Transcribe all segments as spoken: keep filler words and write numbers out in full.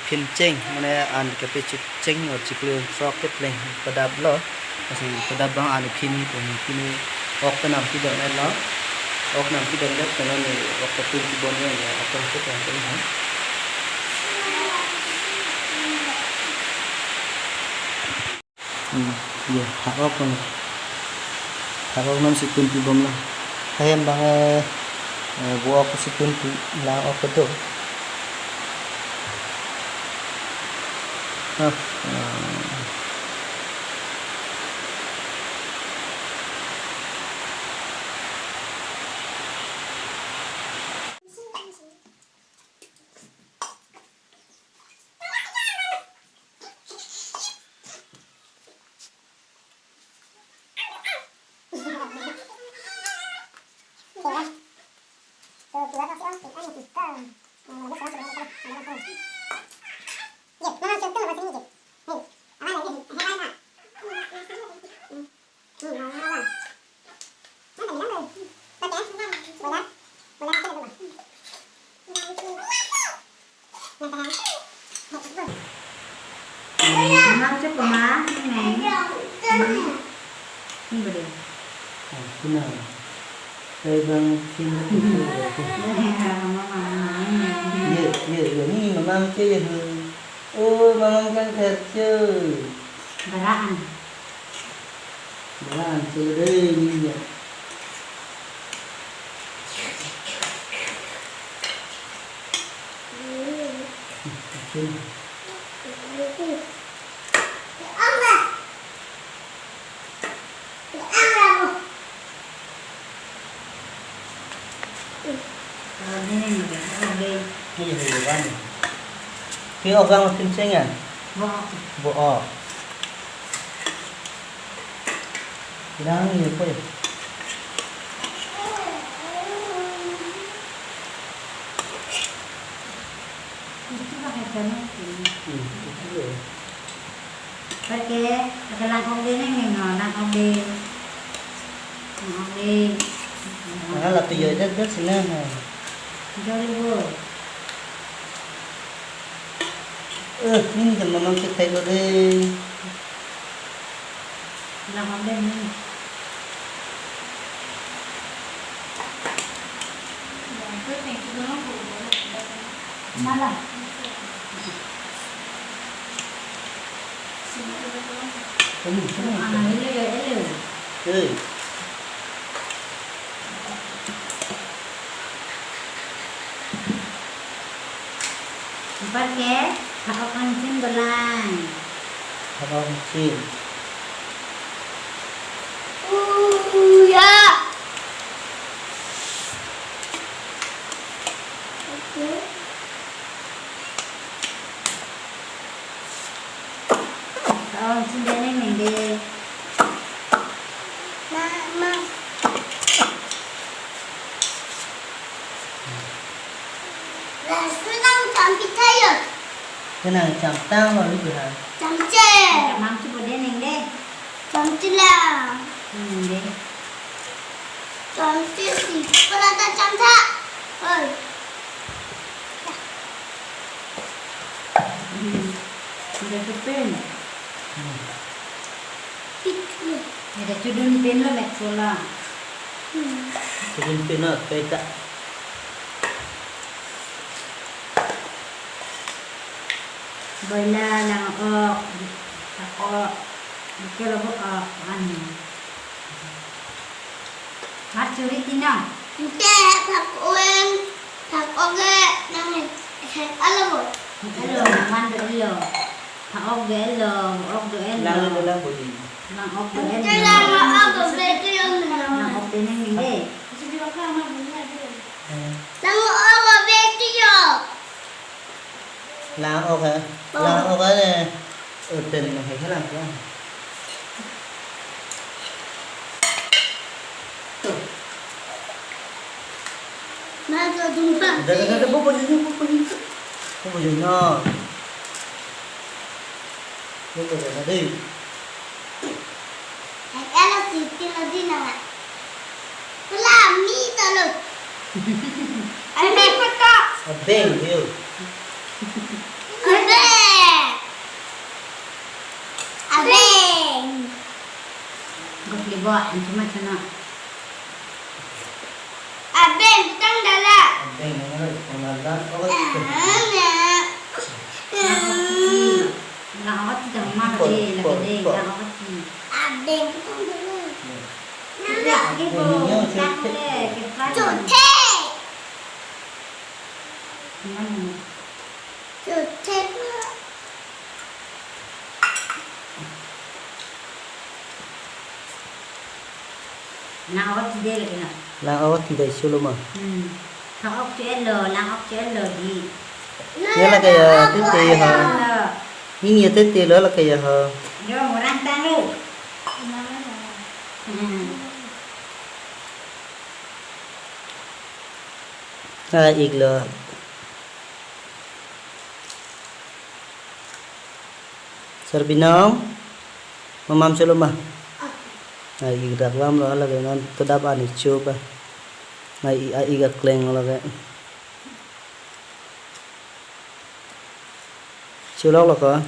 Phin cheng, mane an kape chuk cheng or chiklo frog ke pleng padap lo. Kasi padap bang an phin ko pini ok ta nam pidon lo. Ok nam pidon lo, kono ni ok ta pun pibon lo, ya, ok ta pun pibon lo. Hmm, ya, hak ok kono. Hak ok nam si pun pibon lo. Kahem bang, eh, eh, bo ok si pun pi, lang ok kedo. Ah, ah. Mang cukup mah, neng. Hmm. Ini boleh. Oh, benar. Saya bang sini. Neng, mama, mama, neng. Iya, iya, iya. Ini memang saya. Oh, memang kan kerja. Beraan. Beraan, saya deh, ini ya. Iya, iya, iya. Ke orang phin cheng ya? Bo. Bo, oh. Lang ye po ye. Itu lah kacanya. Hmm, itu ya. Pakai, pakai lang ok de neng neng, no, lang ok de. Lang ok de. Mana lah tu ya, jat jat sini, no. Jolly boy. Eh, ini kan memang kita itu deh. Lang ok de neng. Malah. Ini, ini. Ah, ini ya, ini. Eh. Empat ke, hak ok angchin belang. Hak ok angchin. Uya. Oke. Hak ok angchin de neng neng de. Ma, ma. Laso nang cham pi tha yo. Kenang cham tang lo lu ha. Cham che. Mang chu bo de neng de. Cham che la. Neng de. Cham che si. Pala ta cham tha. Oi. Hmm. Ada ke pen. Hmm. Pit ni. Ada chudun pen lo mek sola. Hmm. Chudun pen lo, peta. Boila lang ok, ako, bukel bo ok, ani. Mat churi ti nang. Ante phak uen, phak ok ke nang het alo bo. Alo, nang man do alo. Phak ok do alo, ok do alo. Lang do lang bo di. Lang ok do alo. Ante lang ok do be ti yo nang. Lang ok de neng de. Lang ok do be ti yo. Lang ok ha? Oh. Lang ok ha ne. Eh, pen na hai lang ko. Ma so dum pa. Dah, dah, dah, dah, bubu jin, bubu jin. Bubu jin na. Bubu jin na deh. Ala si tin lo di na. Pula mi ta lo. Ai mi pata. Abeng yo. Abeng. Wah, anchuma chana. Abeng, tang dala. Abeng, nang ada, nang ada, oh, Nang awat ti dang ma de, lagi de, nang awat ti. Abeng, tang dala. Ya, ke bo, tang le, ke pa. Chothe. Mana? Chothe. Nang awat ti de lagi na. Nang awat ti de sulo ma. Hmm. Nang awat ti lo, nang awat ti lo di. Ya lagi ya, tete ha. Ini ya tete lo lagi ya ha. Yo, orang tang lo. Hmm. Ah, ik lo. Sarbinong, mamam sulo ma. Ai, ik dak lam lo lagi non kedap ani chup ah. Ai, ai, ik akleng lo lagi. Chulok lo ko.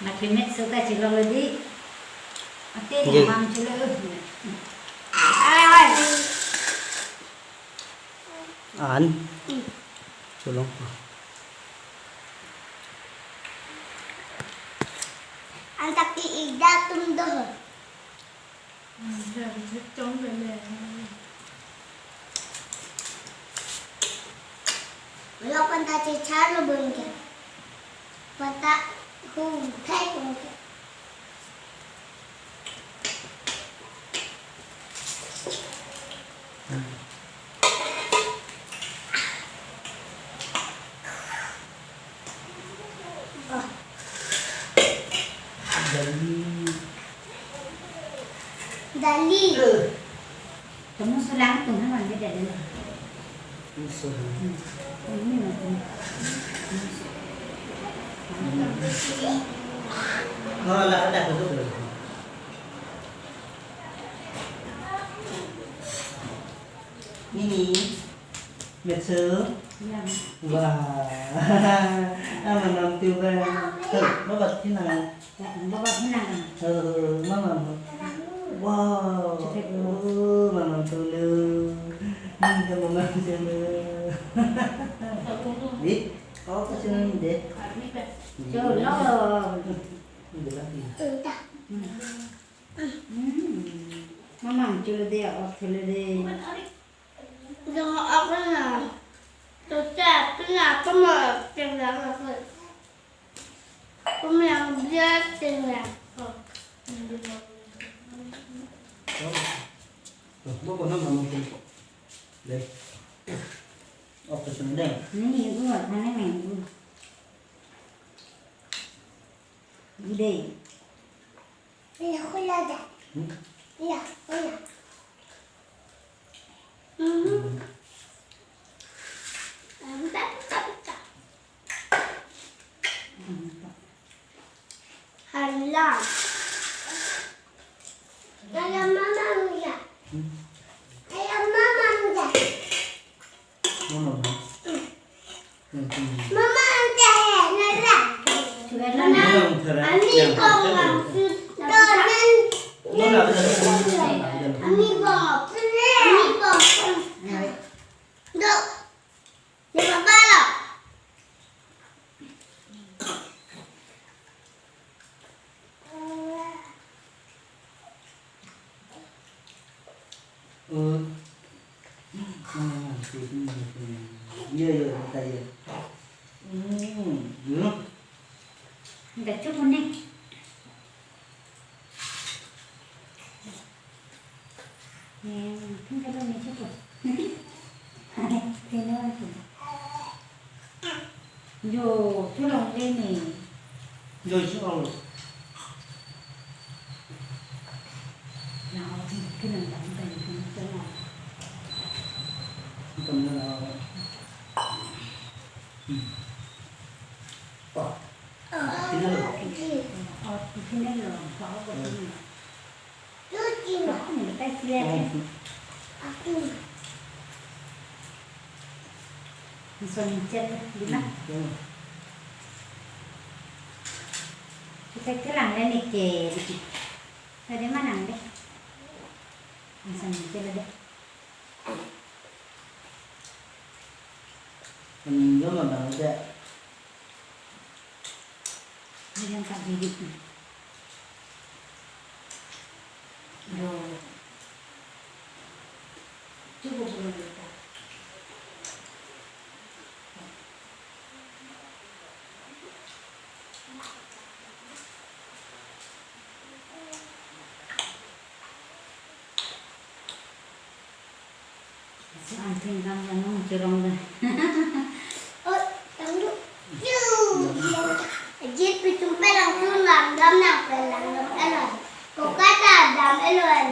Mati met suka chulok lo di. Ate Ye. Mamam sulo. Ai, ai. An. Chulong. Antak ki ida tum do. Lo panta chichar lo bun ke. Panta hum thai bun ke. Dali. Dali. Eh. Kamu sulang tu nama dia dali. Musuh. Hmm. Ini nanti. Oh, lah, ada duduk dulu. Nini, metsu. Ya. Wah. Ama mamtu ba. Tuh, babat kinang. Ya, babat kinang. Eh, mama. Wow. Cepat. Oh, mama tulu. Ini ke mama tulu. Di, kau ke sini deh. Jolo. Ini lagi. Hmm. Mama tulu deh, oh tulu deh. Dong apa na? Tuh cak, tuh na apa mau cek dah apa? Kami yang dia cek dah. Tuh, mau kau nama mungkin kok. Deh. Oh, kesini deh. Ini gua sana main gua. Deh. Iya, kuya dah. Hmm? Iya, kuya. Hmm. Hala. Hala mama muda. Hmm. Hala mama muda. Mama muda. Mama, ante hai, nara. Mama, ami bong, sutonan. Ami bong, pule. Ami bong. Do. Di papa lo. Oh. Iya, iya, kita iya. Hmm, iya. Enggak cukup nih. Nih, mungkin kalau nih cukup. Sini lagi. Jo, chulong le ne. Jo, chulong. Na, kinang tang tang kinang tang. Kinang tang. Hmm. Oh. Kinang lo. Oh, kinang lo. Kau kau kinang. Lason chet, di na? Hmm. Kita kelang le ne ke. Ada mana deh? Asam itu deh. Minggu mana deh? Ayan ka bibit na. Ro. Cukup belum kita. Anting kam yang mau curang dah. Oh, tangdu. Ajit pichum pelang chulang dam nang pelang dam elon. Kokata dam elon.